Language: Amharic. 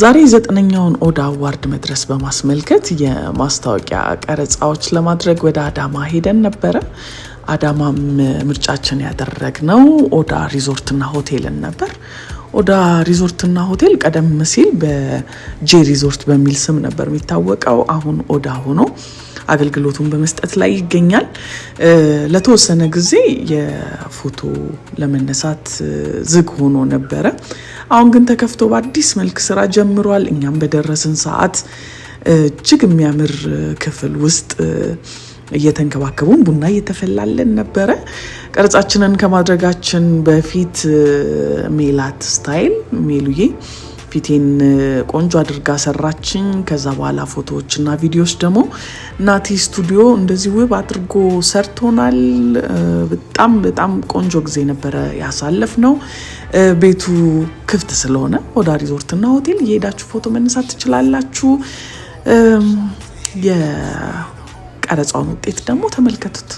ዛሬ 9ኛውን ኦዳ Award መድረስ በማስመልከት የማስታወቂያ ቀረጻዎች ለማድረግ ወደ አዳማ ሄደን ነበረ። አዳማም ምርጫችን ያደረግነው ኦዳ ሪዞርትና ሆቴልን ነበር። ኦዳ ሪዞርትና ሆቴል ቀደም ሲል በጄ ሪዞርት በሚል ስም ነበር የሚታወቀው። አሁን ኦዳ ሆኖ አገልግሎቱን በመስጠት ላይ ይገኛል። ለተወሰነ ጊዜ የፎቶ ለመነሳት ዝግ ሆኖ ነበረ። አሁን ግን ተከፍቶ በአዲስ መልክ ስራ ጀምሯል። እኛም በደረስን ሰዓት እጅግ የሚያምር ክፍል ውስጥ እየተንከባከቡን ቡና እየተፈላልን ነበረ። ቀረጻችንን ከማድረጋችን በፊት ሜላት Style ሜሉዬ ፊቴን ቆንጆ አድርጋ ሰራችኝ። ከዛ በኋላ ፎቶዎችና ቪዲዮዎች ደግሞ ናቲ ስቱዲዮ እንደዚህ ውብ አድርጎ ሰርቶናል። በጣም በጣም ቆንጆ ጊዜ ነበረ ያሳለፍነው። ቤቱ ክፍት ስለሆነ ኦዳ ሪዞርትና ሆቴል እየሄዳችሁ ፎቶ መነሳት ትችላላችሁ። የቀረጻውን ውጤት ደግሞ ተመልከቱት።